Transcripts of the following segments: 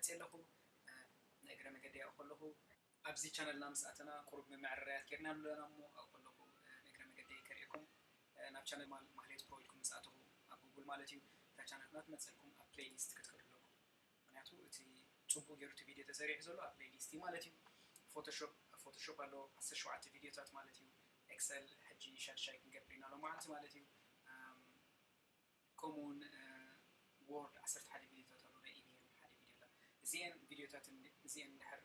መፅእ ኣለኹ። ናይ እግረ መገዲ ኣብኡ ከለኹ ኣብዚ ቻነልና ምስ ኣተና ቁሩብ መመዕረርያት ጌርና ኣለና እሞ ኣብኡ ከለኹ ናይ እግረ መገዲ ከርእየኩም። ናብ ቻነል ማህሌት ፕሮ ኢልኩም ምስ ኣተኹ ኣብ ጉግል ማለት እዩ እታ ቻነልና ትመፀልኩም ኣብ ፕሌይሊስት ክትከዱ ኣለኩም። ምክንያቱ እቲ ፅቡቅ ገይሩ እቲ ቪድዮ ተሰሪሑ ዘሎ ኣብ ፕሌይሊስት ማለት እዩ። ፎቶሾፕ ፎቶሾፕ ኣሎ ዓሰርተ ሸውዓተ ቪድዮታት ማለት እዩ። ኤክሰል ሕጂ ሻድሻይ ክንገብር ኢና ሎማዓንቲ ማለት እዩ። ከምኡ እውን ወርድ ዓሰርተ ሓደ ቪድዮታት ኣሎ ናይ ኢሜይል ሓደ ቪድዮ ኣላ። እዚአን ቪድዮታት እዚአን እንድሕር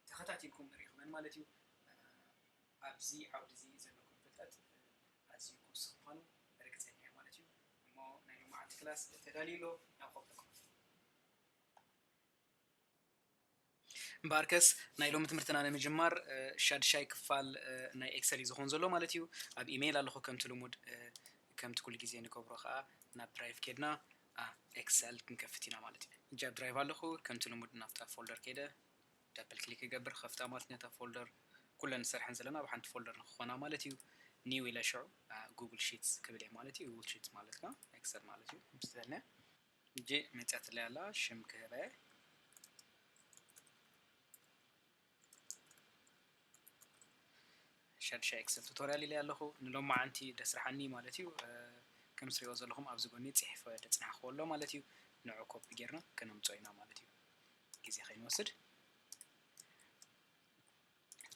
ተኸታቲልኩም ርኢኹመን ማለት እዩ ኣብዚ ዓውዲ እዚ ዘለኩም ፍልጠት ኣዝዩ ክውስኽ ምዃኑ ርግፀኛ እየ ማለት እዩ። እሞ ናይ ሎማዓንቲ ክላስ ተዳልዩ ኣሎ ናብ ከብለኩም። እምበኣርከስ ናይ ሎሚ ትምህርትና ንምጅማር ሻድሻይ ክፋል ናይ ኤክሰል እዩ ዝኾን ዘሎ ማለት እዩ። ኣብ ኢሜይል ኣለኹ ከምቲ ልሙድ ከምቲ ኩሉ ግዜ ንገብሮ ከዓ ናብ ድራይቭ ኬድና ኤክሰል ክንከፍት ኢና ማለት እዩ። እጃ ኣብ ድራይቭ ኣለኹ ከምቲ ልሙድ ናብታ ፎልደር ከይደ ደብል ክሊክ ይገብር ከፍታ ማለት ነታ ፎልደር ኩለን ንሰርሐን ዘለና ኣብ ሓንቲ ፎልደር ንክኾና ማለት እዩ። ኒው ኢለ ሽዑ ጉግል ሺትስ ክብል እየ ማለት እዩ። ጉግል ሺትስ ማለት ከዓ ኤክሰል ማለት እዩ። ምስተልነ እጂ መፅያትለይ ኣላ ሽም ክህበ ሻድሻይ ኤክሰል ቱቶሪያል ኢለ ኣለኹ። ንሎማዓንቲ ደስርሓኒ ማለት እዩ። ከም ትሪኦ ዘለኹም ኣብዚ ጎኒ ፅሒፈ ደፅናሕክዎ ኣሎ ማለት እዩ። ንዑ ኮፒ ጌርና ከነምፅኦ ኢና ማለት እዩ። ግዜ ከይንወስድ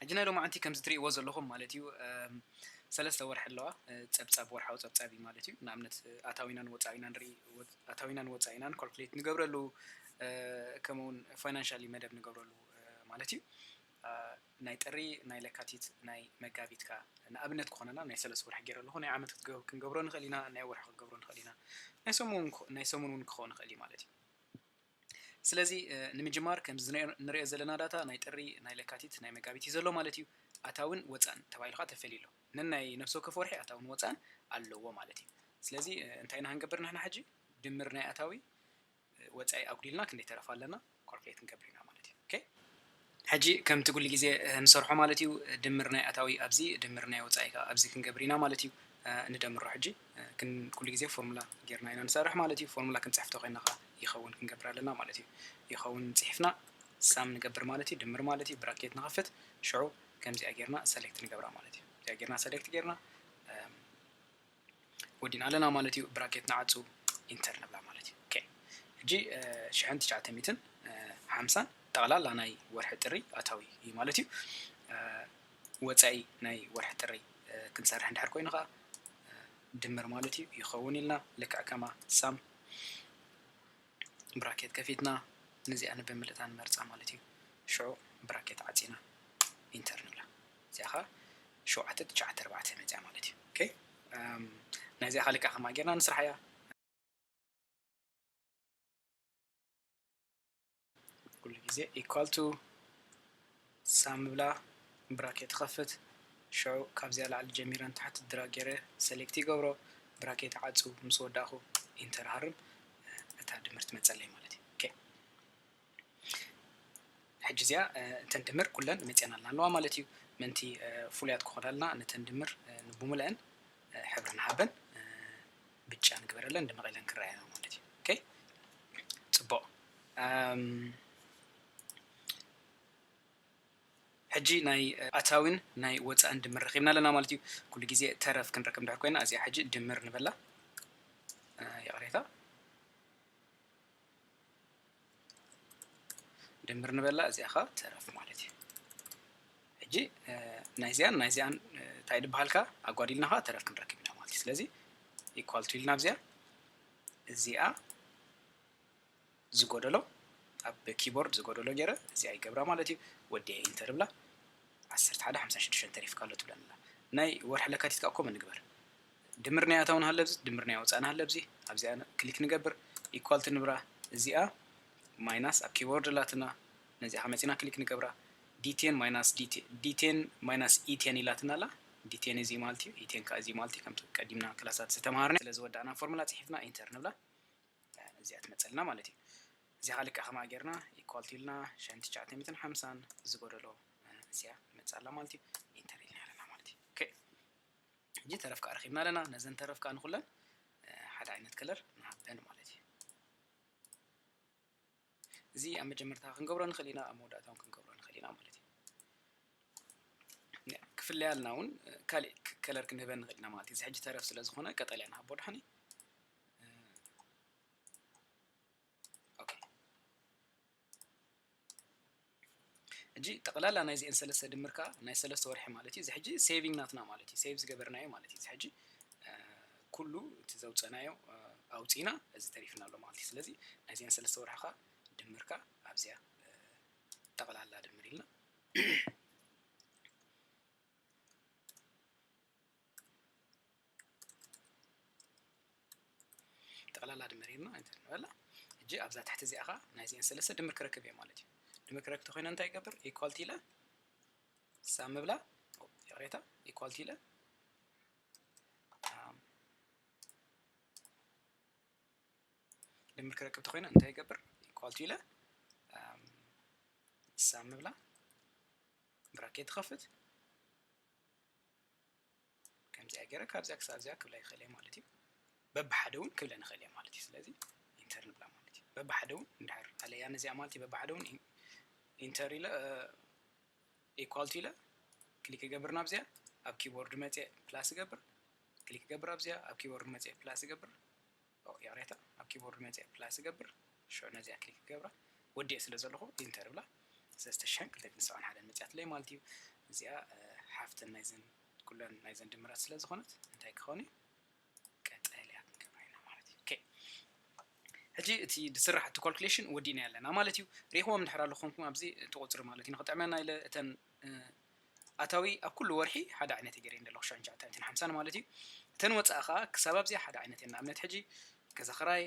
ሕጂ ናይ ሎማዓንቲ ከምዚ ትሪእዎ ዘለኹም ማለት እዩ። ሰለስተ ወርሒ ኣለዋ። ፀብፃብ ወርሓዊ ፀብፃብ እዩ ማለት እዩ። ንኣብነት ኣታዊናን ወፃኢናን ንርኢ፣ ኣታዊናን ወፃኢናን ካልኩሌት ንገብረሉ ከምኡውን ፋይናንሻሊ መደብ ንገብረሉ ማለት እዩ። ናይ ጥሪ፣ ናይ ለካቲት፣ ናይ መጋቢት ከ ንኣብነት ክኾነና ናይ ሰለስተ ወርሒ ገይረ ኣለኹ። ናይ ዓመት ክንገብሮ ንኽእል ኢና፣ ናይ ወርሒ ክንገብሮ ንኽእል ኢና፣ ናይ ሰሙን እውን ክኸውን ይኽእል እዩ ማለት እዩ። ስለዚ ንምጅማር ከምዚ ንሪኦ ዘለና ዳታ ናይ ጥሪ፣ ናይ ለካቲት፣ ናይ መጋቢት እዩ ዘሎ ማለት እዩ። ኣታውን ወፃእን ተባሂሉ ከዓ ተፈልዩ ኣሎ። ነናይ ነፍሲ ወከፍ ወርሒ ኣታውን ወፃእን ኣለዎ ማለት እዩ። ስለዚ እንታይ ኢና ክንገብር ንሕና ሕጂ? ድምር ናይ ኣታዊ ወፃኢ ኣጉዲልና ክንደይ ተረፍ ኣለና ካልኩሌት ክንገብር ኢና ማለት እዩ። ኦኬ፣ ሕጂ ከምቲ ኩሉ ግዜ ንሰርሖ ማለት እዩ። ድምር ናይ ኣታዊ ኣብዚ፣ ድምር ናይ ወፃኢ ከዓ ኣብዚ ክንገብር ኢና ማለት እዩ። ንደምሮ ሕጂ ኩሉ ግዜ ፎርሙላ ጌርና ኢና ንሰርሕ ማለት እዩ። ፎርሙላ ክንፅሕፍቶ ኮይና ከዓ ይኸውን ክንገብር ኣለና ማለት እዩ። ይኸውን ፅሒፍና ሳም ንገብር ማለት እዩ። ድምር ማለት እዩ። ብራኬት ንኸፍት ሽዑ ከምዚኣ ጌርና ሰሌክት ንገብራ ማለት እዩ። እዚኣ ጌርና ሰሌክት ጌርና ወዲና ኣለና ማለት እዩ። ብራኬት ንዓፁ ኢንተር ንብላ ማለት እዩ። ኦኬ፣ ሕጂ ሽሕን ትሽዓተ ሚእትን ሓምሳን ጠቕላላ ናይ ወርሒ ጥሪ ኣታዊ እዩ ማለት እዩ። ወፃኢ ናይ ወርሒ ጥሪ ክንሰርሕ እንድሕር ኮይኑ ከዓ ድምር ማለት እዩ ይኸውን ኢልና ልክዕ ከማ ሳም ብራኬት ከፊትና ነዚኣ ንብምልእታ ንመርፃ ማለት እዩ። ሽዑ ብራኬት ዓፂና ኢንተር ንብላ። እዚኣ ከዓ ሸውዓተ ትሽዓተ ኣርባዕተ መፅያ ማለት እዩ። ኦኬ፣ ናይዚኣ ከዓ ልክዕ ከማ ጌርና ንስራሕ እያ። ኩሉ ግዜ ኢኳል ቱ ሳም ብላ ብራኬት ይኸፍት። ሽዑ ካብዚኣ ላዕሊ ጀሚረ ንታሕቲ ድራግ ገይረ ሰሌክት ይገብሮ። ብራኬት ዓፁ ምስ ወዳእኹ ኢንተር ሃርም እታ ድምር ትመፀለይ ማለት እዩ። ኦኬ፣ ሕጂ እዚኣ እተን ድምር ኩለን መፅአናልና ኣለዋ ማለት እዩ። ምእንቲ ፍሉያት ክኾናልና ነተን ድምር ንብሙልአን ሕብሪ ንሃበን ብጫ ንግበረለን ድምቕ ኢለን ክረኣያና ማለት እዩ። ኦኬ፣ ፅቡቕ። ሕጂ ናይ ኣታዊን ናይ ወፃእን ድምር ረኺብና ኣለና ማለት እዩ። ኩሉ ግዜ ተረፍ ክንረክብ እንድሕር ኮይና እዚኣ ሕጂ ድምር ንበላ። ይቕሬታ፣ ድምር ንበላ እዚኣ ኸዓ ተረፍ ማለት እዩ። ሕጂ ናይዚኣን ናይዚኣን እንታይ ድበሃልካ ኣጓዲልና ኸዓ ተረፍ ክንረክብ ኢና ማለት እዩ። ስለዚ ኢኳል ቱ ኢልና ኣብዚኣ እዚኣ ዝጎደሎ ኣብ ኪቦርድ ዝጎደሎ ገይረ እዚኣ ይገብራ ማለት እዩ። ወዲአ ኢንተር ብላ ዓሰርተ ሓደ ሓምሳ ሽዱሽተ ተሪፍካ ኣሎ ትብለና። ናይ ወርሒ ለካቲት ከዓ ኮመን ንግበር። ድምር ናይ ኣታውን ሃለ ኣብዚ፣ ድምር ናይ ወፃእን ሃለ ኣብዚ። ኣብዚኣ ክሊክ ንገብር፣ ኢኳል ቱ ንብራ እዚኣ ማይናስ ኣብ ኪቦርድ ኣላትና። ነዚኣ ከመፂና ክሊክ ንገብራ። ዲቴን ማይናስ ዲቴን ማይናስ ኢቴን ኢላትና ኣላ። ዲቴን እዚ ማለት እዩ፣ ኢቴን ከዓ እዚ ማለት እዩ። ከምቲ ቀዲምና ክላሳት ዝተምሃርና ስለ ዝወዳእና ፎርሙላ ፅሒፍና ኢንተር ንብላ። እዚኣ ትመፀልና ማለት እዩ። እዚኣ ከዓ ልክዕ ከምኣ ጌርና ኢኳል ቱ ኢልና ሽሕን ትሽዓተ ሚእትን ሓምሳን ዝጎደሎ እዚኣ ትመፅእ ኣላ ማለት እዩ። ኢንተር ኢልና ኣለና ማለት እዩ። ኦኬ፣ ሕጂ ተረፍ ከዓ ረኺብና ኣለና። ነዘን ተረፍ ከዓ ንኩለን ሓደ ዓይነት ከለር ንሃበን ማለት እዩ። እዚ ኣብ መጀመርታ ክንገብሮ ንኽእል ኢና፣ ኣብ መወዳእታ እውን ክንገብሮ ንኽእል ኢና ማለት እዩ። ክፍለያልና እውን ካልእ ከለር ክንህበን ንኽእል ኢና ማለት እዩ። እዚ ሕጂ ተረፍ ስለ ዝኾነ ቀጠልያ ንሃቦ ድሓኒ። ኦኬ። ሕጂ ጠቕላላ ናይዚአን ሰለስተ ድምር ከዓ ናይ ሰለስተ ወርሒ ማለት እዩ። እዚ ሕጂ ሴቪንግ ናትና ማለት እዩ። ሴቭ ዝገበርናዮ ማለት እዩ። እዚ ሕጂ ኩሉ እቲ ዘውፀናዮ ኣውፂና እዚ ተሪፍና ኣሎ ማለት እዩ። ስለዚ ናይዚአን ሰለስተ ወርሒ ከዓ ድምር ከዓ ኣብዚኣ ጠቕላላ ድምር ኢልና ጠቕላላ ድምር ኢልና ኢንተር ንበላ። ሕጂ ኣብዛ ታሕቲ እዚኣ ኸዓ ናይዚአን ሰለስተ ድምር ክረክብ እየ ማለት እዩ። ድምር ክረክብ ተኾይነ እንታይ ይገብር? ኢኳልቲ ኢለ ሳም ምብላ፣ ይቕሬታ፣ ኢኳልቲ ኢለ ድምር ክረክብ ተኾይነ እንታይ ይገብር? ኢኳልቲ ኢለ ሳም ምብላ፣ ብራኬት ትኸፍት። ከምዚኣ ገይረ ካብዚኣ ክሳብ እዚኣ ክብላ ይኽእል እየ ማለት እዩ። በብሓደ እውን ክብለ ንኽእል እየ ማለት እዩ። ስለዚ ኢንተር ንብላ ማለት እዩ። በብሓደ እውን እንድሕር ኣለያ ነዚኣ ማለት እዩ። በብሓደ እውን ኢንተር ኢለ ኢኳልቲ ኢለ ክሊክ እገብር ናብዚኣ፣ ኣብ ኪቦርድ መፅየ ፕላስ እገብር፣ ክሊክ እገብር ኣብዚኣ፣ ኣብ ኪቦርድ መፅየ ፕላስ እገብር፣ ይቕሬታ፣ ኣብ ኪቦርድ መፅየ ፕላስ እገብር፣ ሽዑ ነዚኣ ክሊክ እገብራ፣ ወዲኤ ስለ ዘለኹ ኢንተር እብላ። ሰለስተ ሽሕን ክልተ ሚእትን ሰብዓን ሓደን መፅያትለይ ማለት እዩ። እዚኣ ሓፍተን ናይዘን ኩለን ናይዘን ድምራት ስለ ዝኾነት እንታይ ክኸውን እዩ? ቀጠልያ ክንገብራ ኢና ማለት እዩ። ኦኬ፣ ሕጂ እቲ ዝስራሕ እቲ ካልኩሌሽን ወዲእና ኣለና ማለት እዩ። ሪእኹዎም እንድሕር ኣለኹም ኣብዚ እቲ ቁፅሪ ማለት እዩ ንክጥዕመና ኢለ እተን ኣታዊ ኣብ ኩሉ ወርሒ ሓደ ዓይነት ገይረ ኣለኹ፣ ሽሕን ትሽዓተ ሚእትን ሓምሳን ማለት እዩ። እተን ወፃኢ ከዓ ክሳብ ኣብዚኣ ሓደ ዓይነት እየን። ንኣብነት ሕጂ ገዛ ክራይ፣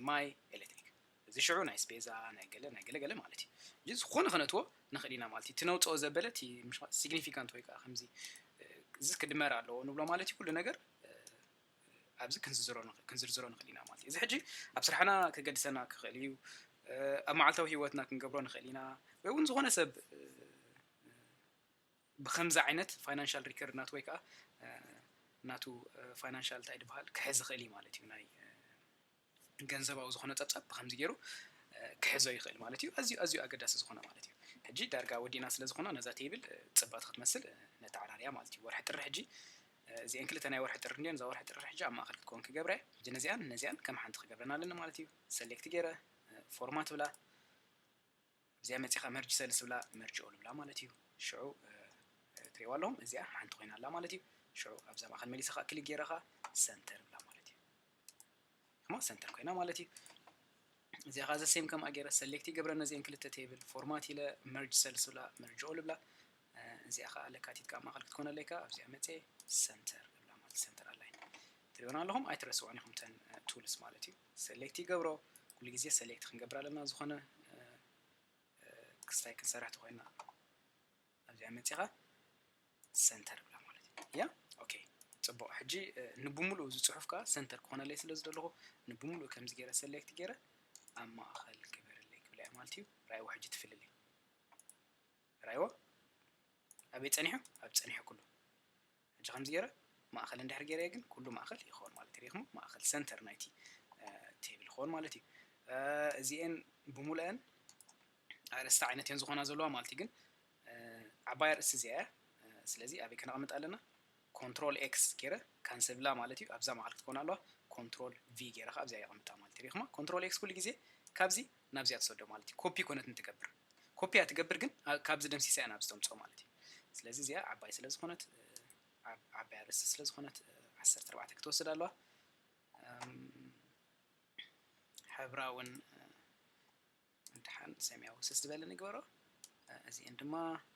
ማይ፣ ኤሌክትሪክ፣ እዚ ሽዑ ናይ ስቤዛ ናይ ገለ ናይ ገለ ገለ ማለት እዩ። እዚ ዝኾነ ከነእትዎ ንኽእል ኢና ማለት እዩ። እቲ ነውፅኦ ዘበለ እቲ ሲግኒፊካንት ወይ ከዓ ከምዚ እዚ ክድመር ኣለዎ ንብሎ ማለት እዩ። ኩሉ ነገር ኣብዚ ክንዝርዝሮ ንኽእል ኢና ማለት እዩ። እዚ ሕጂ ኣብ ስራሕና ከገድሰና ክኽእል እዩ። ኣብ መዓልታዊ ህይወትና ክንገብሮ ንኽእል ኢና፣ ወይ እውን ዝኾነ ሰብ ብከምዚ ዓይነት ፋይናንሻል ሪከርድ ናቱ ወይ ከዓ ናቱ ፋይናንሻል እንታይ ድበሃል ክሕዝ ይኽእል እዩ ማለት እዩ። ናይ ገንዘባዊ ዝኾነ ፀብፃብ ብከምዚ ገይሩ ክሕዞ ይኽእል ማለት እዩ። ኣዝዩ ኣዝዩ ኣገዳሲ ዝኾነ ማለት እዩ። ሕጂ ዳርጋ ወዲእና ስለ ዝኾና ነዛ ቴብል ፅብቕቲ ክትመስል ነተዓራርያ ማለት እዩ። ወርሒ ጥሪ ሕጂ እዚአን ክልተ ናይ ወርሒ ጥሪ እንዲየን፣ እዛ ወርሒ ጥሪ ሕጂ ኣብ ማእኸል ክትከውን ክገብረ ሕጂ ነዚኣን ነዚኣን ከም ሓንቲ ክገብረን ኣለኒ ማለት እዩ። ሰሌክት ገይረ ፎርማት ብላ እዚኣ መፂኻ መርጅ ሰልስ ብላ መርጅ ኦል ብላ ማለት እዩ። ሽዑ ትሪእዋ ኣለኹም እዚኣ ሓንቲ ኮይና ኣላ ማለት እዩ። ሽዑ ኣብዛ ማእኸል መሊሰኻ ክሊክ ገይረኻ ሰንተር ብላ ማለት እዩ። እሞ ሰንተር ኮይና ማለት እዩ። እዚኣ ኸዓ ዘሴም ከምኣ ገይረ ሰሌክት ይገብረ ነዚአን ክልተ ቴብል ፎርማት ኢለ መርጅ ሰልስ ብላ መርጅ ኦል ብላ እዚኣ ኸዓ ለካቲት ካብ ማእኸል ክትኮነለይ ከኣ ኣብዚኣ መፅየ ሰንተር እብላ ማለት ሰንተር ኣላይን ትሪእወን ኣለኹም ኣይትረስዖን ኢኹም ተን ቱልስ ማለት እዩ። ሰሌክት ይገብሮ ኩሉ ግዜ ሰሌክት ክንገብር ኣለና ዝኾነ ክስታይ ክንሰርሕ ተኾይና ኣብዚኣ መፂኻ ሰንተር ብላ ማለት እዩ። ያ ኦኬ ፅቡቕ። ሕጂ ንብሙሉኡ እዚ ፅሑፍ ከዓ ሰንተር ክኾነለይ ስለ ዝደለኹ ንብሙሉኡ ከምዚ ገይረ ሰሌክት ገይረ ኣብ ማእኸል ግበረለይ ክብላ እየ ማለት እዩ። ራእይዎ ሕጂ ትፍልልይ ራእይዎ ኣበይ ፀኒሑ ኣብ ፀኒሑ ኩሉ ሕጂ ከምዚ ገይረ ማእኸል እንድሕር ገይረ ግን ኩሉ ማእኸል ይኸውን ማለት እዩ። ሪኢኹም ማእኸል ሰንተር ናይቲ ቴብል ይኸውን ማለት እዩ። እዚኤን ብሙሉአን ኣርእስቲ ዓይነት እየን ዝኾና ዘለዋ ማለት እዩ። ግን ዓባይ ኣርእስቲ እዚኣ እያ። ስለዚ ኣበይ ከነቐምጥ ኣለና? ኮንትሮል ኤክስ ገይረ ካንስል ብላ ማለት እዩ። ኣብዛ ማእኸል ክትኮን ኣለዋ። ኮንትሮል ቪ ገይረ ከዓ ኣብዚኣ የቐምጣ ማለት እዩ። ሪኢኹማ ኮንትሮል ኤክስ ኩሉ ግዜ ካብዚ ናብዚኣ ትሰዶ ማለት እዩ። ኮፒ ኮነት እንትገብር ኮፒ እያ ትገብር፣ ግን ካብዚ ደምሲሳ እያ ናብዚ ተምፅኦ ማለት እዩ። ስለዚ እዚኣ ዓባይ ስለ ዝኾነት ዓባይ ኣርእስቲ ስለ ዝኾነት ዓሰርተ ኣርባዕተ ክትወስድ ኣለዋ። ሕብራውን ድሓን ሰማያዊ ስስ ዝበለ ንግበሮ። እዚአን ድማ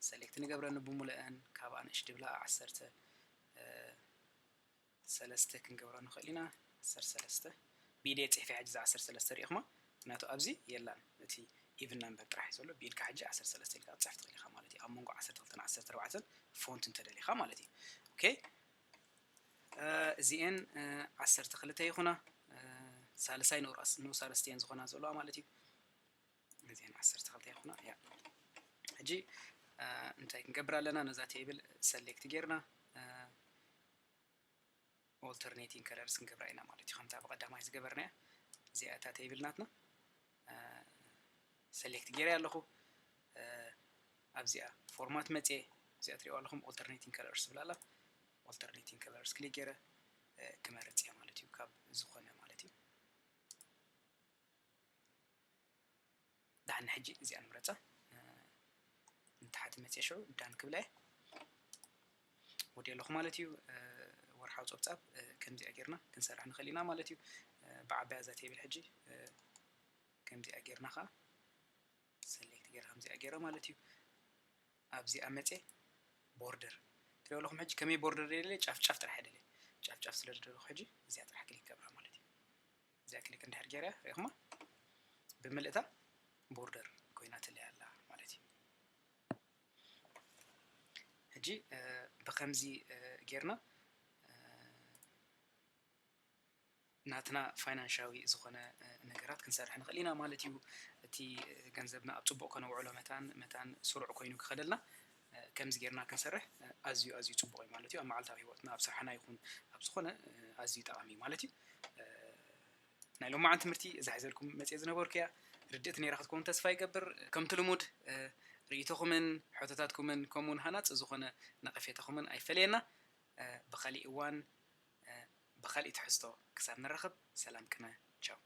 ሰሌክት ንገብረን ብሙሉአን ካብ ኣንእሽቲ ብላ ዓሰርተ ሰለስተ ክንገብሮ ንኽእል ኢና። ዓሰርተ ሰለስተ ብኢደይ ፅሒፈ ሕጂ እዛ ዓሰርተ ሰለስተ ሪኢኹማ ምክንያቱ ኣብዚ የላን እቲ ኢቭን ነምበር ጥራሕ እዩ ዘሎ። ብኢድካ ሕጂ ዓሰርተ ሰለስተ ኢልካ ክትፅሕፍ ትኽእል ኢኻ ማለት እዩ። ኣብ መንጎ ዓሰርተ ክልተን ዓሰርተ ኣርባዕተን ፎንት እንተደሊኻ ማለት እዩ። ኦኬ እዚኤን ዓሰርተ ክልተ ይኹና። ሳልሳይ ንኡስ ኣርእስቲ እየን ዝኾና ዘለዋ ማለት እዩ። እዚአን ዓሰርተ ክልተ ይኹና። ያ ሕጂ እንታይ ክንገብር ኣለና? ነዛ ቴብል ሰሌክት ጌርና ኦልተርኔቲንግ ከለርስ ክንገብራ ኢና ማለት እዩ። ከምታ ብቐዳማይ ዝገበርናያ እዚኣ እታ ቴብል ናትና ሰሌክት ገይረ ኣለኹ። ኣብዚኣ ፎርማት መፅየ፣ እዚኣ ትሪእዋ ኣለኹም፣ ኦልተርኔቲንግ ከለርስ ትብል ኣላ። ኦልተርኔቲንግ ከለርስ ክሊክ ገይረ ክመርፅ እየ ማለት እዩ፣ ካብ ዝኾነ ማለት እዩ። ዳሕና ሕጂ እዚኣ ንምረፃ። ንታሕቲ መፅየ ሽዑ ዳን ክብለ እየ። ወዲ ኣለኹ ማለት እዩ። ወርሓዊ ፀብፃብ ከምዚኣ ጌርና ክንሰርሕ ንኽእል ኢና ማለት እዩ። ብዓባያ እዛ ቴብል ሕጂ ከምዚኣ ጌርና ከዓ ሰሌክት ጌረ ከምዚኣ ጌረ ማለት እዩ። ኣብዚኣ መፅየ ቦርደር ትሪኦ ኣለኹም። ሕጂ ከመይ ቦርደር ደለ ጫፍ ጫፍ ጥራሕ ደለ ጫፍ ጫፍ ስለ ዝደለኹ ሕጂ እዚኣ ጥራሕ ክሊክ ገብራ ማለት እዩ። እዚኣ ክሊክ እንድሕር ጌረ ሪኢኹማ ብምልእታ ቦርደር ኮይና ትለይ ኣላ ማለት እዩ። ሕጂ ብከምዚ ጌርና ናትና ፋይናንሻዊ ዝኾነ ነገራት ክንሰርሕ ንኽእል ኢና ማለት እዩ። እቲ ገንዘብና ኣብ ፅቡቕ ከነውዕሎ መታን መታን ስሩዕ ኮይኑ ክኸደልና ከምዚ ጌርና ክንሰርሕ ኣዝዩ ኣዝዩ ፅቡቕ እዩ ማለት እዩ። ኣብ መዓልታዊ ህይወትና ኣብ ስራሕና ይኹን ኣብ ዝኾነ ኣዝዩ ጠቓሚ እዩ ማለት እዩ። ናይ ሎማዓን ትምህርቲ እዛ ሒዘልኩም መፅየ ዝነበርኩ እያ። ርድእቲ ነይራ ክትከውን ተስፋ ይገብር። ከምቲ ልሙድ ርእይቶኹምን ሕቶታትኩምን ከምኡውን ሃናፂ ዝኾነ ነቐፌታኹምን ኣይፈለየና። ብኻሊእ እዋን ብኻሊእ ትሕዝቶ ክሳብ ንራኸብ ሰላም ቅነ። ቻው።